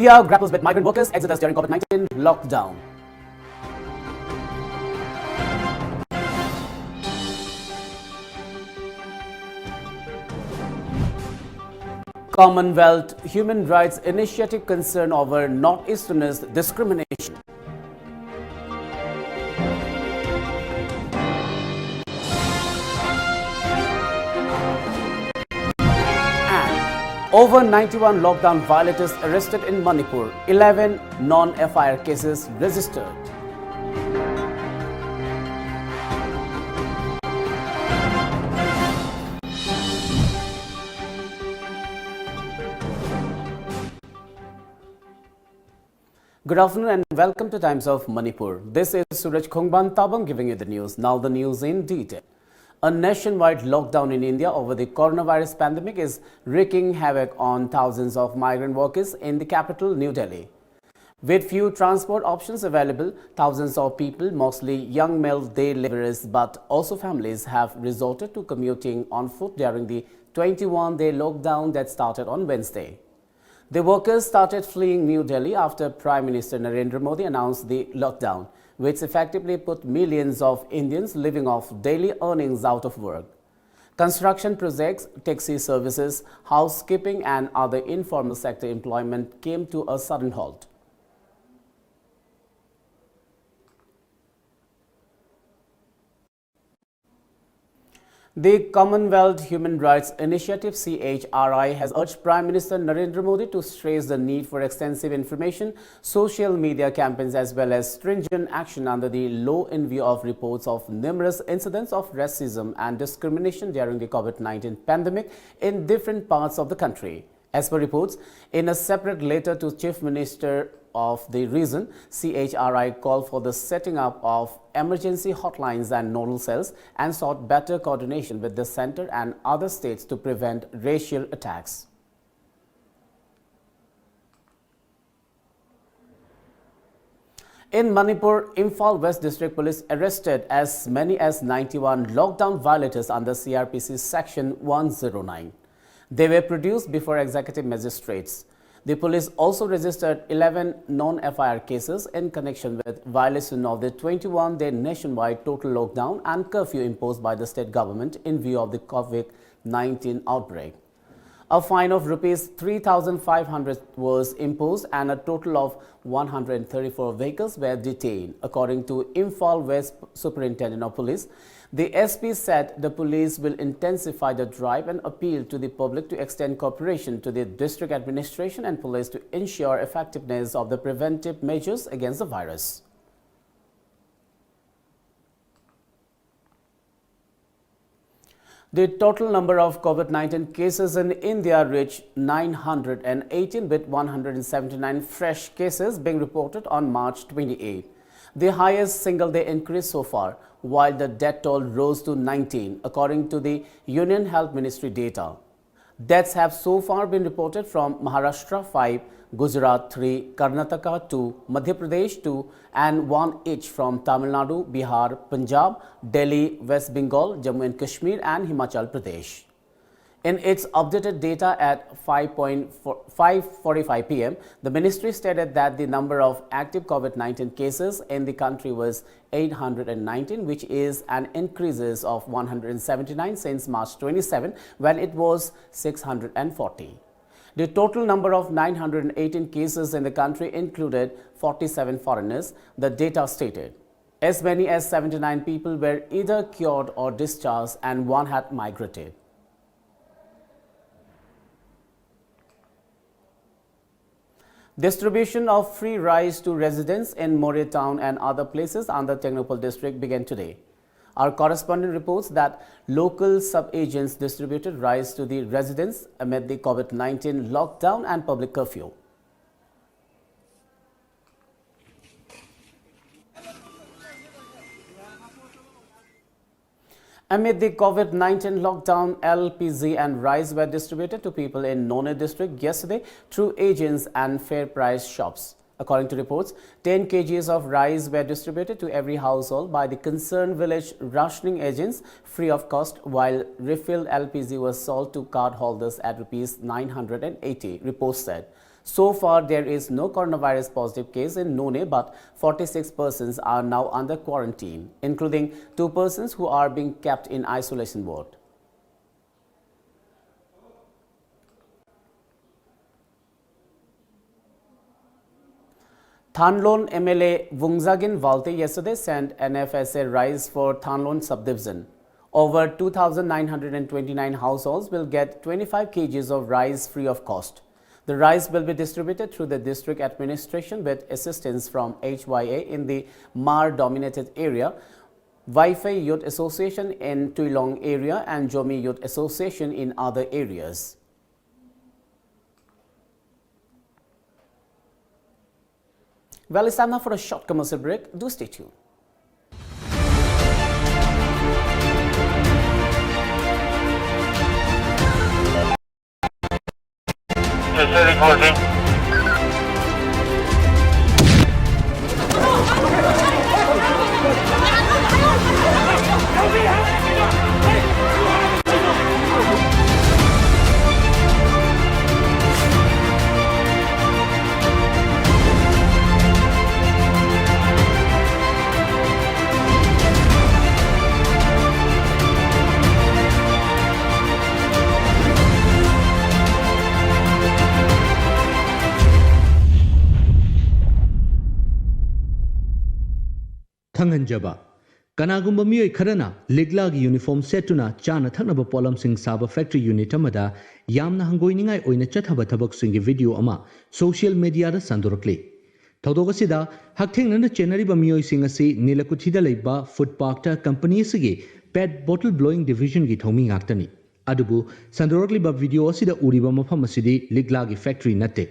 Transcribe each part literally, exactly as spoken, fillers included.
India grapples with migrant workers' exodus during COVID nineteen lockdown. Commonwealth Human Rights Initiative concern over Northeasterners' discrimination. And over ninety-one lockdown violators arrested in Manipur, eleven non-F I R cases registered. Good afternoon and welcome to Times of Manipur. This is Suraj Khongban Tabang giving you the news. Now the news in detail. A nationwide lockdown in India over the coronavirus pandemic is wreaking havoc on thousands of migrant workers in the capital, New Delhi. With few transport options available, thousands of people, mostly young male day laborers but also families, have resorted to commuting on foot during the twenty-one-day lockdown that started on Wednesday. The workers started fleeing New Delhi after Prime Minister Narendra Modi announced the lockdown, which effectively put millions of Indians living off daily earnings out of work. Construction projects, taxi services, housekeeping and other informal sector employment came to a sudden halt. The Commonwealth Human Rights Initiative, C H R I, has urged Prime Minister Narendra Modi to stress the need for extensive information, social media campaigns, as well as stringent action under the law in view of reports of numerous incidents of racism and discrimination during the COVID nineteen pandemic in different parts of the country. As per reports, in a separate letter to Chief Minister of the region, C H R I called for the setting up of emergency hotlines and nodal cells and sought better coordination with the center and other states to prevent racial attacks. In Manipur, Imphal West District Police arrested as many as ninety-one lockdown violators under C R P C Section one zero nine. They were produced before executive magistrates. The police also registered eleven non-F I R cases in connection with violation of the twenty-one-day nationwide total lockdown and curfew imposed by the state government in view of the COVID nineteen outbreak. A fine of rupees three thousand five hundred was imposed and a total of one hundred thirty-four vehicles were detained, according to Imphal West Superintendent of Police. The S P said the police will intensify the drive and appeal to the public to extend cooperation to the district administration and police to ensure effectiveness of the preventive measures against the virus. The total number of COVID nineteen cases in India reached nine hundred eighteen, with one hundred seventy-nine fresh cases being reported on March twenty-eighth, the highest single day increase so far, while the death toll rose to nineteen, according to the Union Health Ministry data. Deaths have so far been reported from Maharashtra, five, Gujarat, three, Karnataka, two, Madhya Pradesh, two, and one each from Tamil Nadu, Bihar, Punjab, Delhi, West Bengal, Jammu and Kashmir, and Himachal Pradesh. In its updated data at five forty-five p m, the ministry stated that the number of active COVID nineteen cases in the country was eight hundred nineteen, which is an increase of one hundred seventy-nine since March twenty-seven, when it was six hundred forty. The total number of nine hundred eighteen cases in the country included forty-seven foreigners, the data stated. As many as seventy-nine people were either cured or discharged, and one had migrated. Distribution of free rice to residents in Moreh town and other places under Tengnoupal district began today. Our correspondent reports that local sub-agents distributed rice to the residents amid the COVID nineteen lockdown and public curfew. Amid the COVID nineteen lockdown, L P G and rice were distributed to people in Noney district yesterday through agents and fair price shops. According to reports, ten kgs of rice were distributed to every household by the concerned village rationing agents free of cost, while refilled L P G was sold to card holders at rupees nine hundred eighty, reports said. So far, there is no coronavirus positive case in Noney, but forty-six persons are now under quarantine, including two persons who are being kept in isolation ward. Thanlon M L A Vungzagin Valte yesterday sent N F S A rice for Thanlon subdivision. Over two thousand nine hundred twenty-nine households will get twenty-five kgs of rice free of cost. The rice will be distributed through the district administration with assistance from H Y A in the Hmar dominated area, Vaiphei Youth Association in Tuilong area, and Zomi Youth Association in other areas. Well, it's time now for a short commercial break. Do stay tuned. ꯈꯪꯍꯟꯖꯕ꯫ ꯀꯅꯥꯒꯨꯝꯕ ꯃꯤꯑꯣꯏ ꯈꯔꯅ ꯂꯤꯛꯂꯥꯒꯤ uniform ꯁꯦꯠꯇꯨꯅ ꯆꯥꯅ ꯊꯛꯅꯕ ꯄꯣꯠꯂꯝꯁꯤꯡ ꯁꯥꯕ factory unit ꯑꯃꯗ ꯌꯥꯝꯅ ꯍꯪꯒꯣꯏꯅꯤꯡꯉꯥꯏ ꯑꯣꯏꯅ ꯆꯠꯊꯕ ꯊꯕꯛꯁꯤꯡꯒꯤ ꯚꯤꯗꯤꯑꯣ ꯑꯃ ꯁꯣꯁꯤꯌꯦꯜ ꯃꯤꯗꯤꯌꯥꯗ ꯁꯟꯗꯣꯔꯛꯂꯤ꯫ ꯊꯧꯗꯣꯛ ꯑꯁꯤꯗ ꯍꯛꯊꯦꯡꯅꯅ ꯆꯦꯟꯅꯔꯤꯕ ꯃꯤꯑꯣꯏꯁꯤꯡ ꯑꯁꯤ ꯅꯤꯂꯀꯨꯊꯤꯗ ꯂꯩꯕ ꯐꯨꯗ ꯄꯥꯔꯛꯇ ꯀꯝꯄꯅꯤ ꯑꯁꯤꯒꯤ ꯄꯦꯠ ꯕꯣꯇꯜ ꯕ꯭ꯂꯣꯌꯤꯡ ꯗꯤꯚꯤꯖꯟꯒꯤ ꯊꯧꯃꯤ ꯉꯥꯛꯇꯅꯤ꯫ ꯑꯗꯨꯕꯨ ꯁꯟꯗꯣꯔꯛꯂꯤꯕ ꯚꯤꯗꯤꯑꯣ ꯑꯁꯤꯗ ꯎꯔꯤꯕ ꯃꯐꯝ ꯑꯁꯤꯗꯤ ꯂꯤꯛꯂꯥꯒꯤ ꯐꯦꯛꯇꯔꯤ ꯅꯠꯇꯦ꯫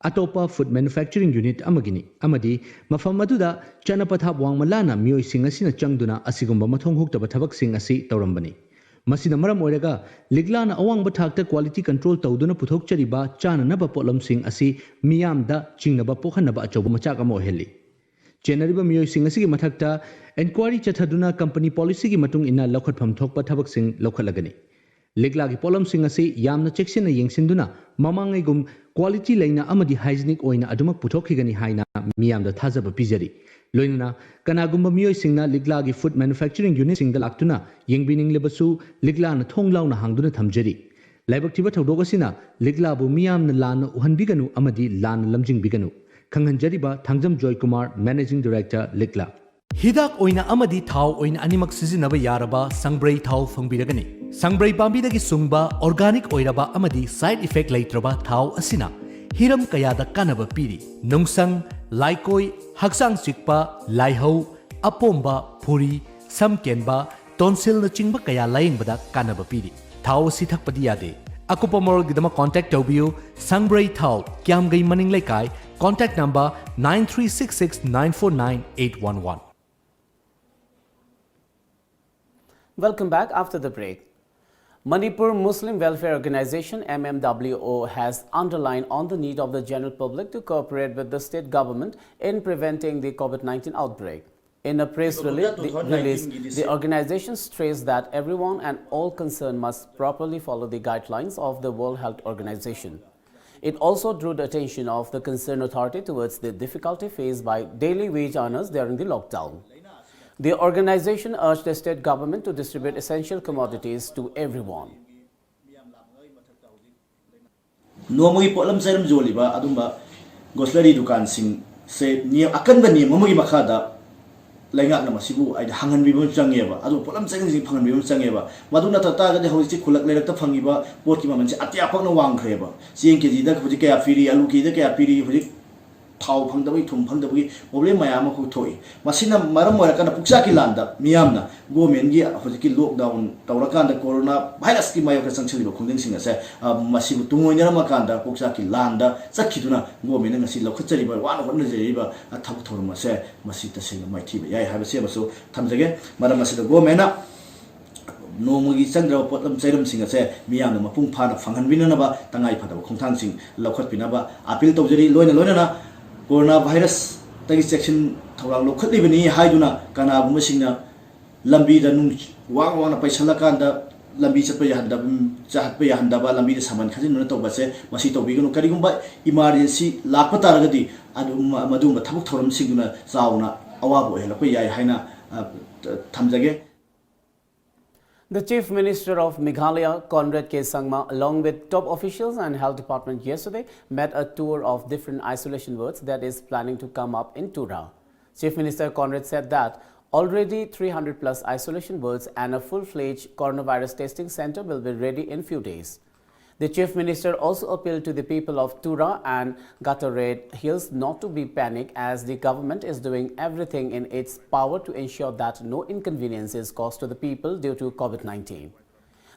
ꯑꯇꯣꯞꯄ ꯐꯨꯗ ꯃꯦꯅꯨꯐꯦꯛꯆꯔꯤꯡ ꯌꯨꯅꯤꯠ ꯑꯃꯒꯤꯅꯤ ꯑꯃꯗꯤ ꯃꯐꯝ ꯑꯗꯨꯗ ꯆꯠꯅ ꯄꯊꯥꯞ ꯋꯥꯡꯃ ꯂꯥꯟꯅ ꯃꯤꯑꯣꯏꯁꯤꯡ ꯑꯁꯤꯅ ꯆꯪꯗꯨꯅ ꯑꯁꯤꯒꯨꯝꯕ ꯃꯊꯣꯡ ꯍꯨꯛꯇꯕ ꯊꯕꯛꯁꯤꯡ ꯑꯁꯤ ꯇꯧꯔꯝꯕꯅꯤ꯫ ꯃꯁꯤꯅ ꯃꯔꯝ ꯑꯣꯏꯔꯒ ꯂꯤꯛꯂꯥꯅ ꯑꯋꯥꯡꯕ ꯊꯥꯛꯇ ꯀ꯭ꯋꯥꯂꯤꯇꯤ ꯀꯟꯇ꯭ꯔꯣꯜ ꯇꯧꯗꯨꯅ ꯄꯨꯊꯣꯛꯆꯔꯤꯕ ꯆꯥꯅꯅꯕ ꯄꯣꯠꯂꯝꯁꯤꯡ ꯑꯁꯤ ꯃꯤꯌꯥꯝꯗ ꯆꯤꯡꯅꯕ ꯄꯣꯛꯍꯟꯅꯕ ꯑꯆꯧꯕ ꯃꯆꯥꯛ ꯑꯃ ꯑꯣꯏꯍꯜꯂꯤ꯫ ꯆꯦꯟꯅꯔꯤꯕ ꯃꯤꯑꯣꯏꯁꯤꯡ ꯑꯁꯤꯒꯤ ꯃꯊꯛꯇ ꯏꯟꯀ꯭ꯋꯥꯏꯔꯤ ꯆꯠꯊꯗꯨꯅ ꯀꯝꯄꯅꯤ ꯄꯣꯂꯤꯁꯤꯒꯤ ꯃꯇꯨꯡ ꯏꯟꯅ ꯂꯧꯈꯠꯐꯝ ꯊꯣꯛꯄ ꯊꯕꯛꯁꯤꯡ ꯂꯧꯈꯠꯂꯒꯅꯤ꯫ ꯂꯤꯛꯂꯥꯒꯤ ꯄꯣꯠꯂꯝꯁꯤꯡ ꯑꯁꯤ ꯌꯥꯝꯅ ꯆꯦꯛꯁꯤꯟꯅ ꯌꯦꯡꯁꯤꯟꯗꯨꯅ ꯃꯃꯥꯡꯉꯩꯒꯨꯝ quality ꯂꯩꯅ ꯑꯃꯗꯤ hygienic ꯑꯣꯏꯅ ꯑꯗꯨꯃꯛ ꯄꯨꯊꯣꯛꯈꯤꯒꯅꯤ ꯍꯥꯏꯅ ꯃꯤꯌꯥꯝꯗ ꯊꯥꯖꯕ ꯄꯤꯖꯔꯤ꯫ ꯂꯣꯏꯅꯅ ꯀꯅꯥꯒꯨꯝꯕ ꯃꯤꯑꯣꯏꯁꯤꯡꯅ ꯂꯤꯛꯂꯥꯒꯤ food manufacturing unitꯁꯤꯡꯗ ꯂꯥꯛꯇꯨꯅ ꯌꯦꯡꯕꯤꯅꯤꯡꯂꯕꯁꯨ ꯂꯤꯛꯂꯥꯅ ꯊꯣꯡ ꯂꯥꯎꯅ ꯍꯥꯡꯗꯨꯅ ꯊꯝꯖꯔꯤ꯫ ꯂꯥꯏꯕꯛ ꯊꯤꯕ ꯊꯧꯗꯣꯛ ꯑꯁꯤꯅ ꯂꯤꯛꯂꯥꯕꯨ ꯃꯤꯌꯥꯝꯅ ꯂꯥꯟꯅ ꯎꯍꯟꯕꯤꯒꯅꯨ ꯑꯃꯗꯤ ꯂꯥꯟꯅ ꯂꯝꯖꯤꯡꯕꯤꯒꯅꯨ꯫ ꯈꯪꯍꯟꯖꯔꯤꯕ ꯊꯥꯡꯖꯝ ꯖꯣꯏꯀꯨꯃꯥꯔ, Managing Director, ꯂꯤꯛꯂꯥ꯫ ꯍꯤꯗꯥꯛ ꯑꯣꯏꯅ ꯑꯃꯗꯤ ꯊꯥꯎ ꯑꯣꯏꯅ ꯑꯅꯤꯃꯛ ꯁꯤꯖꯤꯟꯅꯕ ꯌꯥꯔꯕ ꯁꯪꯕ꯭ꯔꯩ ꯊꯥꯎ ꯐꯪꯕꯤꯔꯒꯅꯤ꯫ ꯁꯪꯕ꯭ꯔꯩ ꯄꯥꯝꯕꯤꯗꯒꯤ ꯁꯨꯡꯕ organic ꯑꯣꯏꯔꯕ ꯑꯃꯗꯤ side effect ꯂꯩꯇ꯭ꯔꯕ ꯊꯥꯎ ꯑꯁꯤꯅ ꯍꯤꯔꯝ ꯀꯌꯥꯗ ꯀꯥꯟꯅꯕ ꯄꯤꯔꯤ꯫ ꯅꯨꯡꯁꯪ, ꯂꯥꯏꯀꯣꯏ, ꯍꯛꯆꯥꯡ ꯆꯤꯛꯄ, ꯂꯥꯏꯍꯧ, ꯑꯄꯣꯝꯕ, ꯐꯨꯔꯤ, ꯁꯝ ꯀꯦꯟꯕ, tonsilꯅꯆꯤꯡꯕ ꯀꯌꯥ ꯂꯥꯌꯦꯡꯕꯗ ꯀꯥꯟꯅꯕ ꯄꯤꯔꯤ꯫ ꯊꯥꯎ ꯑꯁꯤ ꯊꯛꯄꯗꯤ ꯌꯥꯗꯦ꯫ ꯑꯀꯨꯞꯄ ꯃꯔꯣꯜꯒꯤꯗꯃꯛ contact ꯇꯧꯕꯤꯌꯨ꯫ ꯁꯪꯕ꯭ꯔꯩ ꯊꯥꯎ, ꯀ꯭ꯌꯥꯝꯒꯩ ꯃꯅꯤꯡ ꯂꯩꯀꯥꯏ, contact number nine three six six nine four nine eight one one꯫ Welcome back after the break. Manipur Muslim Welfare Organization, M M W O, has underlined on the need of the general public to cooperate with the state government in preventing the COVID nineteen outbreak. In a press release, the, release, the organization stressed that everyone and all concerned must properly follow the guidelines of the World Health Organization. It also drew the attention of the concerned authority towards the difficulty faced by daily wage earners during the lockdown. The organization urged the state government to distribute essential commodities to everyone. ꯅꯣꯡꯃꯒꯤ ꯄꯣꯠꯂꯝ ꯆꯩꯔꯝ ꯌꯣꯜꯂꯤꯕ ꯑꯗꯨꯝꯕ grocery ꯗꯨꯀꯥꯟꯁꯤꯡꯁꯦ ꯅꯤꯌꯝ, ꯑꯀꯟꯕ ꯅꯤꯌꯝ ꯑꯃꯒꯤ ꯃꯈꯥꯗ ꯂꯩꯉꯥꯛꯅ ꯃꯁꯤꯕꯨ ꯍꯥꯏꯗꯤ ꯍꯥꯡꯍꯟꯕꯤꯕ ꯑꯃ ꯆꯪꯉꯦꯕ, ꯑꯗꯨ ꯄꯣꯠꯂꯝ ꯆꯩꯔꯝꯁꯤꯡ ꯐꯪꯍꯟꯕꯤꯕ ꯑꯃ ꯆꯪꯉꯦꯕ꯫ ꯃꯗꯨ ꯅꯠꯇ ꯇꯥꯔꯒꯗꯤ ꯍꯧꯖꯤꯛꯇꯤ ꯈꯨꯜꯂꯛ ꯂꯩꯔꯛꯇ ꯐꯪꯉꯤꯕ ꯄꯣꯠꯀꯤ ꯃꯃꯜꯁꯦ ꯑꯇꯤꯌꯥ ꯄꯛꯅ ꯋꯥꯡꯈ꯭ꯔꯦꯕ꯫ ꯆꯦꯡ ꯀꯦꯖꯤꯗ ꯍꯧꯖꯤꯛ ꯀꯌꯥ ꯄꯤꯔꯤ, ꯑꯂꯨ ꯀꯦꯖꯤꯗ ꯀꯌꯥ ꯄꯤꯔꯤ, ꯍꯧꯖꯤꯛ ꯊꯥꯎ ꯐꯪꯗꯕꯒꯤ, ꯊꯨꯝ ꯐꯪꯗꯕꯒꯤ problem ꯃꯌꯥꯝ ꯑꯃ ꯑꯩꯈꯣꯏ ꯊꯣꯛꯏ꯫ ꯃꯁꯤꯅ ꯃꯔꯝ ꯑꯣꯏꯔꯀꯥꯟꯗ ꯄꯨꯛꯆꯥꯛꯀꯤ ꯂꯥꯟꯗ ꯃꯤꯌꯥꯝꯅ government ꯀꯤ ꯍꯧꯖꯤꯛꯀꯤ lockdown ꯇꯧꯔꯀꯥꯟꯗ corona virus ꯀꯤ ꯃꯥꯌꯣꯛꯇ ꯆꯪꯁꯤꯜꯂꯤꯕ ꯈꯣꯡꯖꯪꯁꯤꯡ ꯑꯁꯦ, ꯑ, ꯃꯁꯤꯕꯨ ꯇꯨꯡꯑꯣꯏꯅꯔꯝꯃꯀꯥꯟꯗ ꯄꯨꯛꯆꯥꯛꯀꯤ ꯂꯥꯟꯗ ꯆꯠꯈꯤꯗꯨꯅ government ꯅ ꯉꯁꯤ ꯂꯧꯈꯠꯆꯔꯤꯕ, ꯋꯥꯅ ꯍꯣꯠꯅꯖꯔꯤꯕ, ꯑ, ꯊꯕꯛ ꯊꯧꯔꯝ ꯑꯁꯦ ꯃꯁꯤ ꯇꯁꯦꯡꯅ ꯃꯥꯏꯊꯤꯕ ꯌꯥꯏ ꯍꯥꯏꯕꯁꯤ ꯑꯃꯁꯨ ꯊꯝꯖꯒꯦ꯫ ꯃꯔꯝ ꯑꯁꯤꯗ government ꯅ ꯅꯣꯡꯃꯒꯤ ꯆꯪꯗ꯭ꯔꯕ ꯄꯣꯠꯂꯝ ꯆꯩꯔꯝꯁꯤꯡ ꯑꯁꯦ ꯃꯤꯌꯥꯝꯅ ꯃꯄꯨꯡ ꯐꯥꯅ ꯐꯪꯍꯟꯕꯤꯅꯅꯕ ꯇꯉꯥꯏ ꯐꯗꯕ ꯈꯣꯡꯊꯥꯡꯁꯤꯡ ꯂꯧꯈꯠꯄꯤꯅꯕ appeal ꯇꯧꯖꯔꯤ꯫ ꯂꯣꯏꯅ ꯂꯣꯏꯅꯅ corona virus ꯇꯒꯤ ꯆꯦꯛꯁꯤꯟ ꯊꯧꯔꯥꯡ ꯂꯧꯈꯠꯂꯤꯕꯅꯤ ꯍꯥꯏꯗꯨꯅ ꯀꯅꯥꯒꯨꯝꯕꯁꯤꯡꯅ ꯂꯝꯕꯤꯗ ꯅꯨꯡ ꯋꯥꯡ ꯋꯥꯡꯅ ꯄꯩꯁꯜꯂꯀꯥꯟꯗ ꯂꯝꯕꯤ ꯆꯠꯄ ꯌꯥꯍꯟꯗꯕ, ꯆꯠꯄ ꯌꯥꯍꯟꯗꯕ, ꯂꯝꯕꯤꯗ ꯁꯝꯕꯟ ꯈꯥꯖꯤꯟꯗꯨꯅ ꯇꯧꯕꯁꯦ ꯃꯁꯤ ꯇꯧꯕꯤꯒꯅꯨ꯫ ꯀꯔꯤꯒꯨꯝꯕ emergency ꯂꯥꯛꯄ ꯇꯥꯔꯒꯗꯤ ꯑꯗꯨꯝ ꯃꯗꯨꯒꯨꯝꯕ ꯊꯕꯛ ꯊꯧꯔꯝꯁꯤꯡꯗꯨꯅ ꯆꯥꯎꯅ ꯑꯋꯥꯕ ꯑꯣꯏꯍꯜꯂꯛꯄ ꯌꯥꯏ ꯍꯥꯏꯅ, ꯑ, ꯊꯝꯖꯒꯦ꯫ The Chief Minister of Meghalaya, Conrad K Sangma, along with top officials and health department yesterday made a tour of different isolation wards that is planning to come up in Tura. Chief Minister Conrad said that already three hundred plus isolation wards and a full-fledged coronavirus testing center will be ready in few days. The Chief Minister also appealed to the people of Tura and Gatared Hills not to be panicked, as the government is doing everything in its power to ensure that no inconvenience is caused to the people due to COVID nineteen.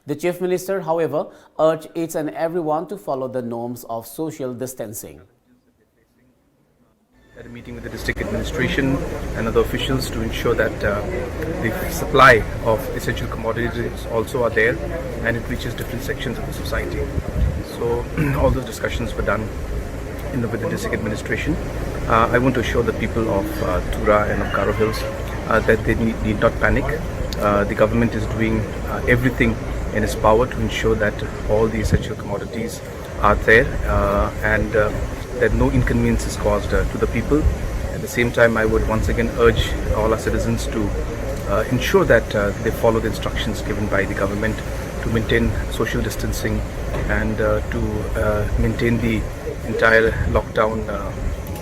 The Chief Minister, however, urged each and everyone to follow the norms of social distancing. Had a meeting with the district administration and other officials to ensure that uh, the supply of essential commodities also are there and it reaches different sections of the society. So all those discussions were done in the, with the district administration. Uh, I want to assure the people of uh, Tura and of Garo Hills uh, that they need, need not panic. Uh, the government is doing uh, everything in its power to ensure that all the essential commodities are there uh, and uh, that no inconvenience is caused uh, to the people. At the same time, I would once again urge all our citizens to uh, ensure that uh, they follow the instructions given by the government to maintain social distancing and uh, to uh, maintain the entire lockdown uh,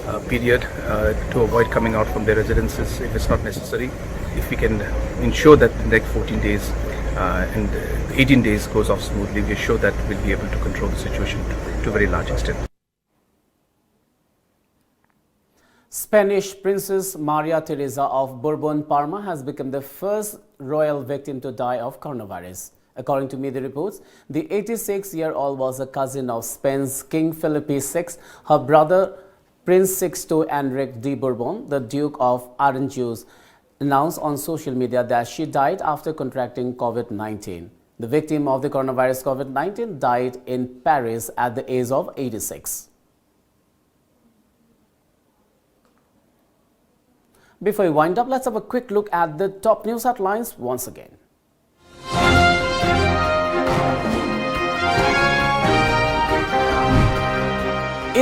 uh, period uh, to avoid coming out from their residences if it's not necessary. If we can ensure that the next fourteen days uh, and eighteen days goes off smoothly, we are sure that we'll be able to control the situation to, to a very large extent. Spanish Princess Maria Teresa of Bourbon Parma has become the first royal victim to die of coronavirus. According to media reports, the eighty-six-year-old was a cousin of Spain's King Felipe six. Her brother, Prince Sixto Enrique de Bourbon, the Duke of Aranjuez, announced on social media that she died after contracting COVID nineteen. The victim of the coronavirus COVID nineteen died in Paris at the age of eighty-six. Before we wind up, let's have a quick look at the top news headlines once again.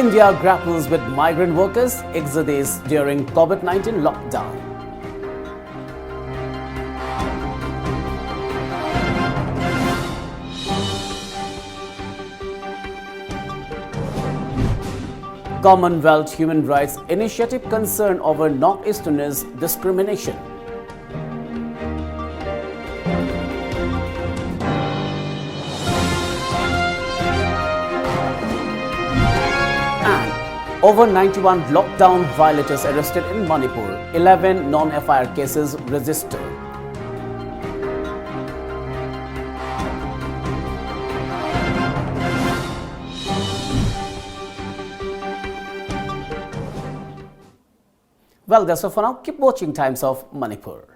India grapples with migrant workers' exodus during COVID nineteen lockdown. Commonwealth Human Rights Initiative concern over North Easterners' discrimination. And over ninety-one lockdown violators arrested in Manipur, eleven non-F I R cases registered. Well, that's all for now. Keep watching Times of Manipur.